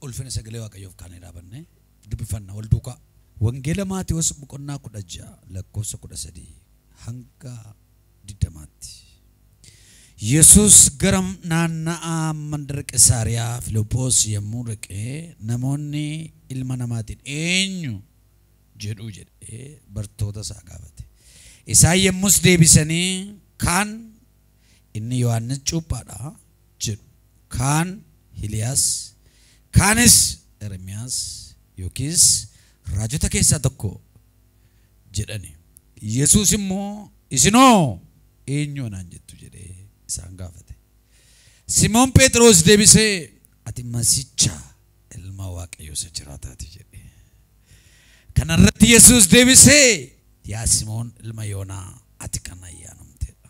Ulfina sagalee Waaqayyoof kaanee dhaabanne dubbifanna wal duukaa. Wangeela Maatewos boqonnaa 16 lakkoofsa 13 hanga 20tti. Yesuus gara naanna'aa mandara Qisaariyaa Filiphos yommuu dhaqee namoonni ilma namaatiin eenyu jedhu jedhee bartoota isaa gaafate. Isaan yommus deebisanii kaan inni Yohaannis cuuphaadha jedhu, kaan Hiliyaas, kaanis Ermiyaas yookiis raajota keessaa tokko jedhani. Yesuus immoo isinoo eenyu anaan jettu jedhee isaan gaafate. Simoon Phexros deebisee ati Masiicha ilma Waaqayyoo isa jiraataati jedhe. Kanarratti Yesuus deebisee yaa Simoon ilma Yoonaa ati kan ayyaanamteedha.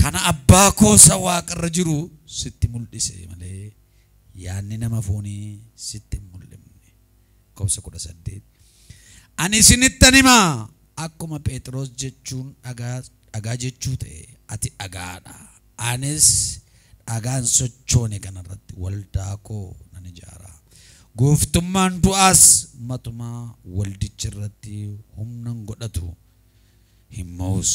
Kana abbaa koo isa waaqarra jiru sitti mul'ise malee yaadni nama foonii sitti hin mul'ifne. Lakkoofsa 18. Ani isinittan himaa akkuma Phexros jechuun dhagaa jechuu ta'e ati dhagaadha. Anis dhagaan sochoone kanarratti waldaa koo nan ijaara. Gooftummaan du'aas matumaa waldicha irratti humna hin godhatu hin mo'us.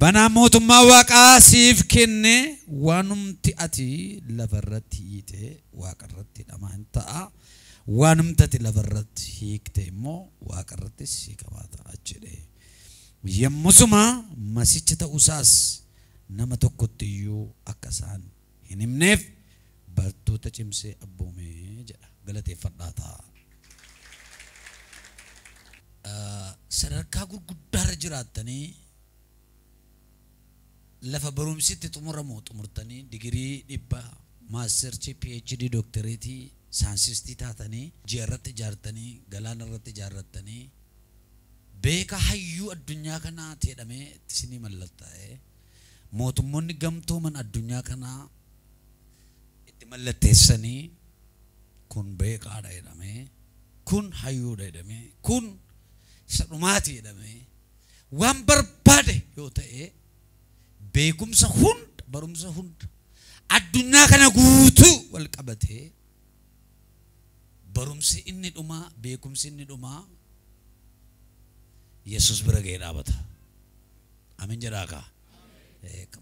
Banaa mootummaa waaqaa siif kenne waanumti ati lafarratti hiite waaqarratti hidhamaa hin ta'a. Waanumti ati lafarratti hiikte immoo waaqarratti hiikamaa ta'a jedhe. Yommusuma masicha ta'uusaas nama tokkotti iyyuu akka isaan hin himneef bartoota cimsee abboomee jedha. Galateeffadhaa ta'a. Sadarkaa gurguddaarra jiraattanii lafa barumsi itti xumuramu xumurtanii digirii 100 maastarchii PhD dooktareetii saayinsistii taatanii ji'a irratti ijaartanii galaana irratti ijaarrattanii beeka hayyuu addunyaa kanaa jedhamee itti isinii mallattaa'ee mootummoonni gamtooman addunyaa kanaa itti mallatteessanii kun beekaadha jedhamee kun hayyuudha jedhamee kun isa dhumaati jedhamee waan barbaade yoo ta'e beekumsa hunda barumsa hunda addunyaa kana guutuu wal qabatee barumsi inni dhumaa beekumsi inni dhumaa Yesuus bira ga'ee dhaabata. Amiin jedhaa kaa.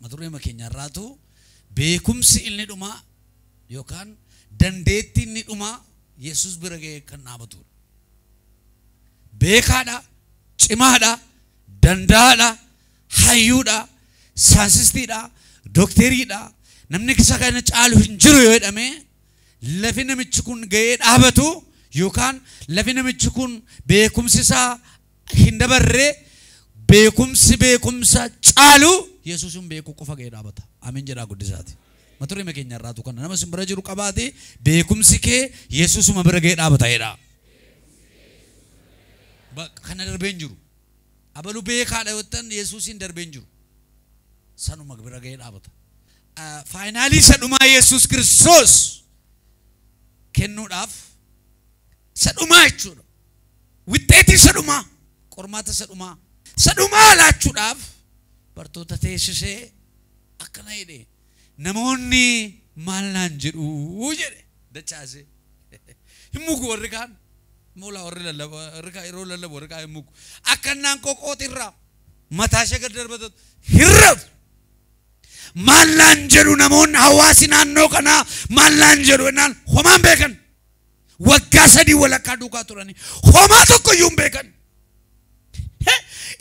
Mata duree keenya irraatu beekumsi inni dhumaa yookaan dandeettii inni dhumaa Yesuus bira ga'ee kan dhaabatudha. Beekaadha, cimaadha, danda'aadha, hayyuudha, saayinsistiidha, dookteriidha. Namni isa kana caalu hin jiru yoo jedhame lafi namichi kun ga'ee dhaabatu yookaan lafi namichi kun beekumsi isaa hin dabarre beekumsi beekumsa caalu Yesuusin beekuu qofa ga'ee dhaabata. Amiin jedhaa guddisaati. Mata duree keenya irraatu kana nama sin bira jiru qabaate beekumsi kee Yesuusuma bira ga'ee dhaabata jedha. Kana darbee hin jiru. Abaluu beekaadha yoo ta'an Yesuusin darbee hin jiru. Sanuma bira ga'ee dhaabata. Faayinaalii isa dhumaa Yesuus Kiristoos kennuudhaaf isa dhumaa jechuudha. Wixxeetii isa dhumaa, qormaata isa dhumaa, isa dhumaa laachuudhaaf bartoota teessisee akkana jedhe namoonni maal naan jedhu jedhe dachaasee. Hin muku warri kaan. Moolaa warri lallaba warri kaan yeroo lallabu warri kaan hin muku. Akkannaan qoqootirraa mataa ishee gad darbatatu hin rafu. Maal naan jedhu namoonni hawaasi naannoo kanaa maal naan jedhu jennaan homaan beekan. Waggaa 3 walakkaa duukaa turanii homaa tokko iyyuu hin beekan.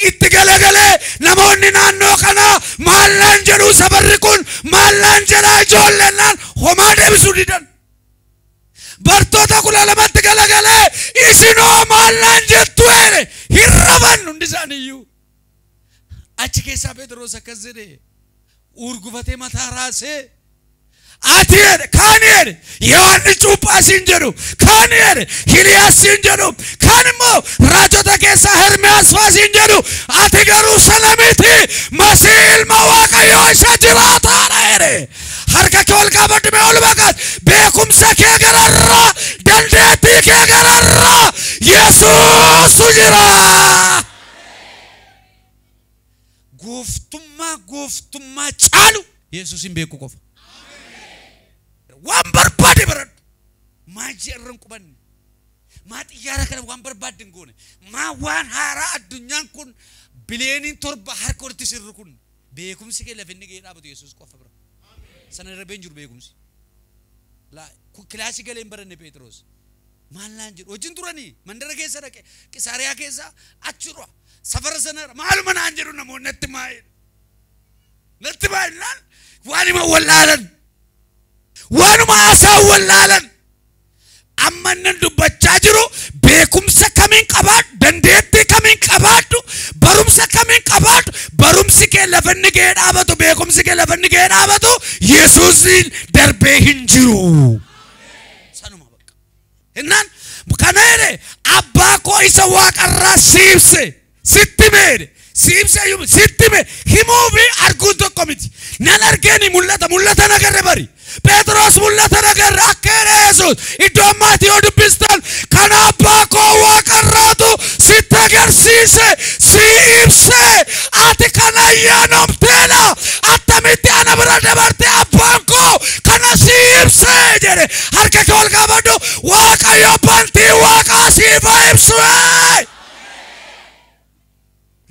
Itti galagalee namoonni naannoo kanaa maal naan jedhu sabarri kun maal naan jedhaa ijoolleen naan homaa deebisuu didan. Bartoota 12tti galagalee isinoo maal naan jettu jedhe hin rafan hundi isaaniiyyuu. Achi keessaa Phexros akkas jedhe urgufatee mataa raasee ati jedhe kaan jedhe Yohaannis cuuphaa siin jedhu kaan jedhe Hiliyaas siin jedhu kaan immoo raajota keessaa Hermiyaas fa'aa siin jedhu ati garuu sana miti Masiih ilma Waaqayyoo isa jiraataadha jedhe. Harka kee ol qabadhu mee ol baqas beekumsa kee gararraa dandeettii kee gararraa Yesuusu jira. Gooftummaa gooftummaa caalu Yesuusin beekuu qofa. Waan barbaade baradhu. qubanne? Maa xiyyaara kana waan barbaadde hin goone? Maa waan haaraa addunyaan kun biliyooniin 7 harka walitti sirru kun? Beekumsi kee lafa inni ga'ee dhaabatu Yesuus qofa bira. Sana darbee hin jiru beekumsi. Kilaasii galee hin baranne Phexros. Maal naan jedhu wajjin turanii mandara keessa dhaqe Qisaariyaa keessa achirra safara sanarra maaluma naan jedhu namoonni natti maa'e. Natti maa'inaan waanuma wallaalan. Waanuma haasaa wallaalan. Amma inni dubbachaa jiru beekumsa kamiin qabaadhu, dandeettii kamiin qabaadhu, barumsa kamiin qabaadhu, barumsi kee lafa inni ga'ee dhaabatu, beekumsi kee lafa inni ga'ee dhaabatu Yesuusiin darbee hin jiru. Sanuma bakka. Innaan kana jedhe abbaa koo isa waaqarraa siibse sitti meedhe siibse sitti mee himuu fi arguun tokko miti. Nan argeeni mul'ata mul'ata nagarre bari. Phexros mul'ata nagarre akka jedhe Yesuus iddoo ammaatti yoo dubbistan kana abbaa koo waaqarraatu sitti agarsiise si ibse ati kana ayyaanofteedha attamitti ana bira dabarte abbaan koo kana si ibse jedhe. Harka kee ol qabadhu Waaqayyo bantii waaqaa siif haa ibsu.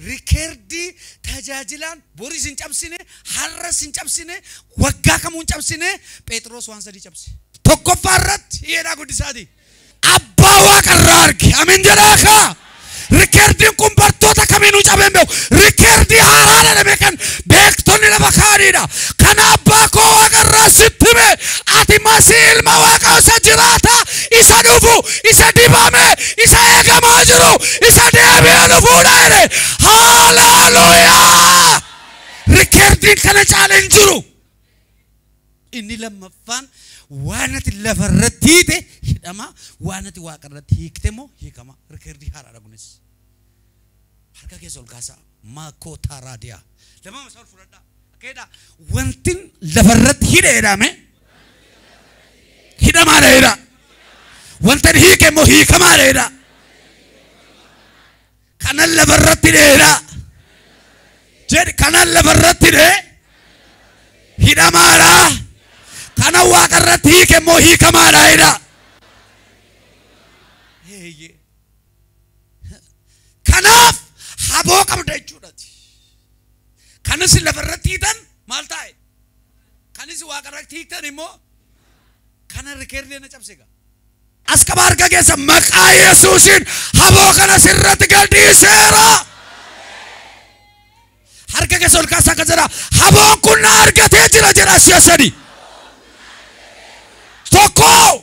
Rikeerdii tajaajilaan boris hin cabsine, har'as hin cabsine, waggaa kamuu hin cabsine, Phexros waan sadii cabse. Tokkoffaa irratti hiyyeedhaa guddisaati. Abbaa waaqarraa arge. Amiin jedhaa kaa. Rikeerdiin kun bartoota kamiinuu cabee hin beeku. Rikeerdii haaraa jedhame kan beektonni lafa kaa'anidha. Kana abbaa koo waaqarraa sitti hime ati Masii ilma waaqaa isa jiraata, isa dhufu, isa dibame, isa eegamaa jiru, isa deebi'ee dhufuudha jedhe. Haleluuyaa! Rikeerdiin kana caale hin jiru. Inni lammaffaan waan ati lafarratti hiite hidhama, waan ati waaqarratti hiikte immoo hiikama. Rikeerdii haaraadha kunis. Harka keessa ol kaasaa. Maakootaa raadiyaa. Lamama isaa ol fudhadhaa. Akka jedhaa wantin lafarratti hidhe jedhame hidhamaadha jedha. Wantin hiike immoo hiikamaadha jedha. Kanan lafarratti hidhe jedha. Jedhi kanan lafarratti hidhe hidhamaadha. Kana waaqarratti hiike immoo hiikamaadha jedha. Kanaaf haboo qabda jechuudhaati. Kanis lafarratti hiitan maal taa'e? Kanis waaqarratti hiiktan immoo kana rikeerdee na cabse egaa. As qaba harka keessa maqaa Yesuusiin haboo kana sirratti gadhiiseera. Harka keessa ol kaasaa akka jedha haboon kun na argatee jira jedha si'a sadi. 1 2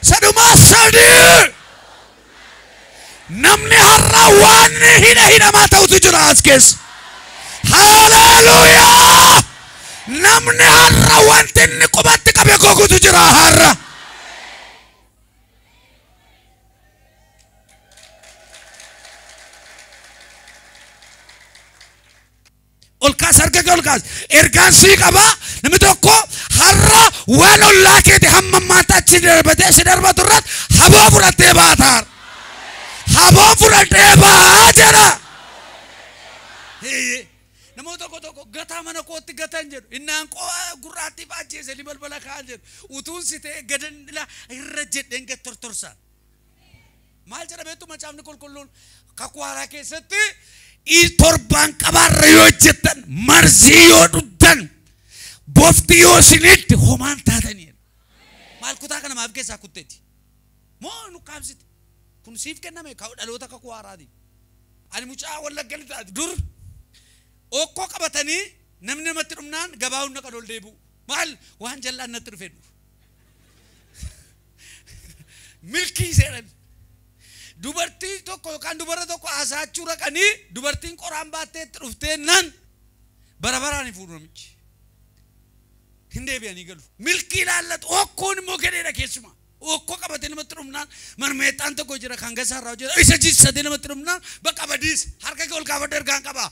3 Namni har'a waan hidha hidhamaa ta'utu jira as keessa. Haleluuyaa! Namni har'a wanti inni qubatti qabe gogutu jira har'a. Ol kaas harka kee ol kaas. Ergaan sii qaba namni tokko har'a waan ollaa keeti hamma ammaatti achi darbatee si darbatu irratti haboo fudhattee baataa. Haboo fudhattee baa jedha. Namoota tokko tokko gataa mana kootti gatan jedhu. Innaan qoo gurraattii baajjeese ni balbala kaa'an jedhu. Utuun si ta'e gadan irra jedheen gad tortorsa. Maal jedha beektu macaafni qulqulluun kakuu haaraa keessatti torbaan qabaarra yoo hojjettan marzii yoo dhugdan bofti yoo isinitti homaan taatanii. Maal kutaa kana maaf keessaa kutteeti? Moo nu qaabsite? Kun siif kenname dhaloota kakuu haaraati. Ani mucaa wallagga lixaati dur okkoo qabatanii namni namatti dhumnaan gabaa hunda qadool deebi'u. Maal waan jallaan natti dhufe dhufu. Milkii seeran. Dubartii tokko yookaan dubara tokko haasa'achuu dhaqanii dubartiin qoraan baattee itti dhuftee nan bara baraan hin fuudhu namichi. Hin deebi'anii galu. Milkii ilaallatu okkoon immoo gadheedha keessumaa. Okkoo qabatee namatti dhumnaan marmeexaan tokko jira kan gasaa irraa hojjeta isa jissatee namatti dhumnaan bakka badiis harka kee ol kaafadhu ergaan qaba.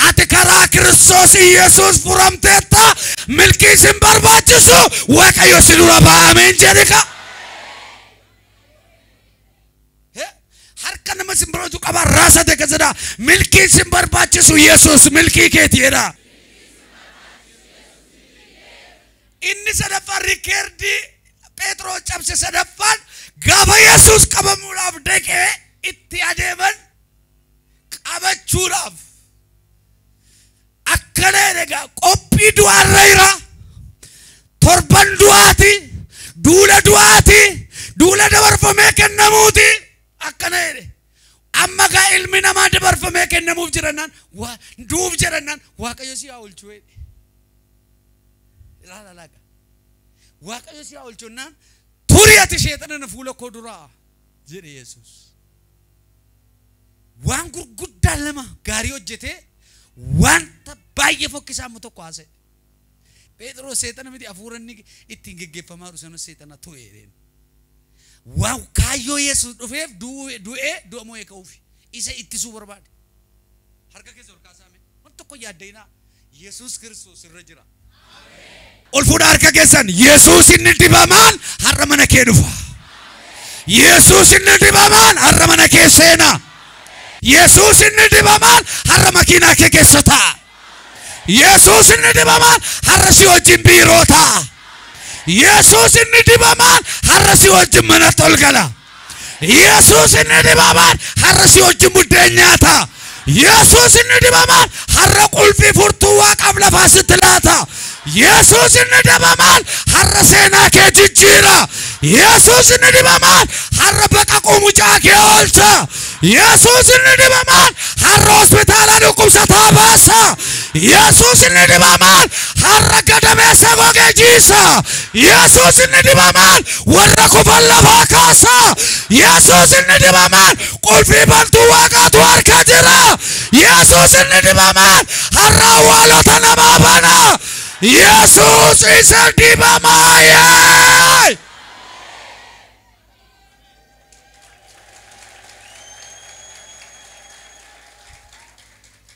Ati karaa Kiristoos Iyesuus furamteetta milkii sin barbaachisu Waaqayyo si dura ba'ameen jedhi ka. Harka nama sin barbaachisu qaba raasate keessadha milkii sin barbaachisu Iyesuus milkii keeti jedha. Inni Inni sadaffaan riikeerdii Phexros cabse sadaffaan gaafa Yesuus qabamuudhaaf dhaqee itti adeeman qabachuudhaaf akkana egaa qophii du'aarra jira. Torban du'aati, duula du'aati, duula dabarfamee kennamuuti akkana jedhe. Amma gaa ilmi namaa dabarfamee kennamuuf jirannaan du'uuf jirannaan Waaqayyo si haa oolchu jedhe. Ilaala laaga. Waaqayyo si haa oolchu jennaan turi ati sheexana na fuula koo duraa jedhe Yesuus. Waan gurguddaa lama gaarii hojjetee wanta baay'ee fokkisaa immoo tokko haasa'e. Phexros seexana miti hafuura inni ittiin geggeeffamaa jiru sanas seexana ture jedheen. Waan kaayyoo Yesuus dhufeef du'ee du'a mo'ee ka'uuf isa ittisuu barbaade. Harka keessa ol kaasaa mee waan tokko yaaddeenaa Yesuus Kiristoos irra jira. Ol fuudha harka keessan. Yesuus inni dibamaan har'a mana kee dhufa. Yesuus inni dibamaan har'a mana kee seena. Yesuus inni dibamaan har'a makiinaa kee keessa taa'a. Yesuus inni dibamaan har'a si wajjin biiroo taa'a. Yesuus inni dibamaan har'a si wajjin manatti ol gala. Yesuus inni dibamaan har'a si wajjin buddeen nyaata. Yesuus inni dibamaan har'a qulfii furtuu waaqaaf lafaa sitti laata. Yesuus inni dibamaan har'a seenaa kee jijjiira. Yesuus inni dibamaan har'a baqaquu mucaa kee oolcha. Yesuus inni dibamaan har'a hospitaala dhukkubsataa baasa. Yesuus inni dibamaan har'a gadameessa gogee jiisa. Yesuus inni dibamaan warra kufan lafaa kaasa. Yesuus inni dibamaan qulfii bantuu waaqaatu harka jira. Yesuus inni dibamaan har'a awwaalota namaa bana. Yesuus isa dibamaa.